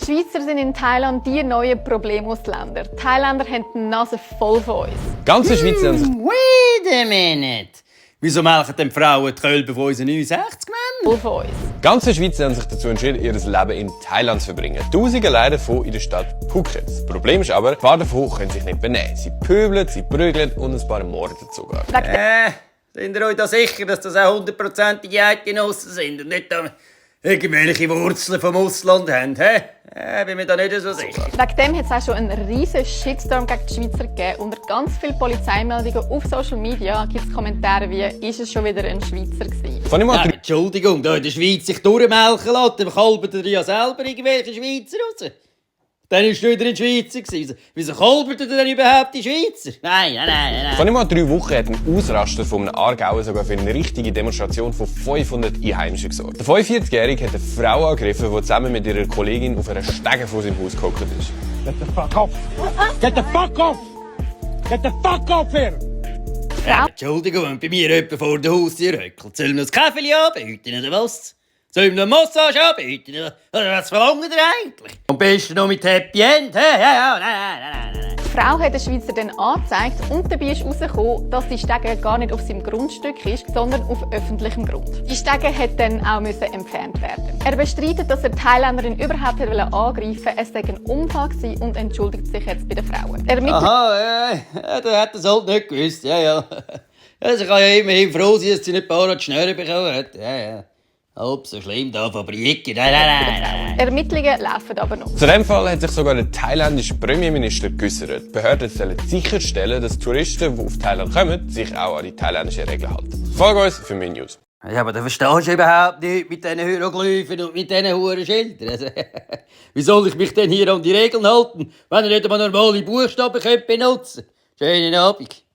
Die Schweizer sind in Thailand die neuen Problemausländer. Die Thailänder haben die Nase voll von uns. Ganze Schweizer haben sich Wait a minute. Wieso melken denn die Frauen die Kölbe von unseren 69 Männern? Voll von uns. Ganze Schweizer haben sich dazu entschieden, ihr Leben in Thailand zu verbringen. Tausende leiden davon in der Stadt Phuket. Das Problem ist aber, ein paar davon können sich nicht benehmen. Sie pöbeln, sie prügeln und ein paar morden sogar. Sind ihr euch da sicher, dass das auch 100%ige Eidgenossen sind und nicht da irgendwelche Wurzeln vom Ausland haben? Bin mir da nicht so sicher. Wegen dem hat es auch schon einen riesen Shitstorm gegen die Schweizer gegeben. Unter ganz vielen Polizeimeldungen auf Social Media gibt es Kommentare wie «Ist es schon wieder ein Schweizer gewesen?» Kann ich mal Entschuldigung, da in der Schweiz sich durchmelken lassen, dann kalbert ihr ja selber irgendwelche Schweizer raus. Dann war wieder ein Schweizer. Wieso kalbert ihr denn überhaupt die Schweizer? Nein. Vor nicht mal 3 Wochen hat ein Ausraster von einem Aargauer sogar für eine richtige Demonstration von 500 Einheimischen gesorgt. Der 45-Jährige hat eine Frau angegriffen, die zusammen mit ihrer Kollegin auf einer Stege vor seinem Haus gehockt ist. Get the fuck off! Get the fuck off! Get the fuck off here! Entschuldigung, wenn bei mir jemand vor der Haustür hückelt, soll mir das Kaffee anbieten oder was? Soll mir eine Massage anbieten? Oder was verlangt ihr eigentlich? Am besten noch mit Happy End, nein. Die Frau hat den Schweizer dann angezeigt und dabei ist herausgekommen, dass die Stege gar nicht auf seinem Grundstück ist, sondern auf öffentlichem Grund. Die Stege hat dann auch entfernt werden. Er bestreitet, dass er die Thailänderin überhaupt angreifen wollte. Es sei ein Unfall gewesen und entschuldigt sich jetzt bei den Frauen. Aha, der hat das halt nicht gewusst, ja. Also ich kann ja immerhin froh sein, dass sie nicht ein paar Schnüre bekommen hat, ja. Halb so schlimm da Fabriken, nein. Ermittlungen laufen aber noch. Zu diesem Fall hat sich sogar der thailändische Premierminister geäußert. Die Behörden sollen sicherstellen, dass Touristen, die auf Thailand kommen, sich auch an die thailändischen Regeln halten. Folge uns für mehr News. Ja, aber da verstehst du überhaupt nicht mit diesen Hieroglyphen und mit diesen hohen Schildern. Also, wie soll ich mich denn hier an die Regeln halten, wenn ihr nicht einmal normale Buchstaben benutzen könnt? Schönen Abend.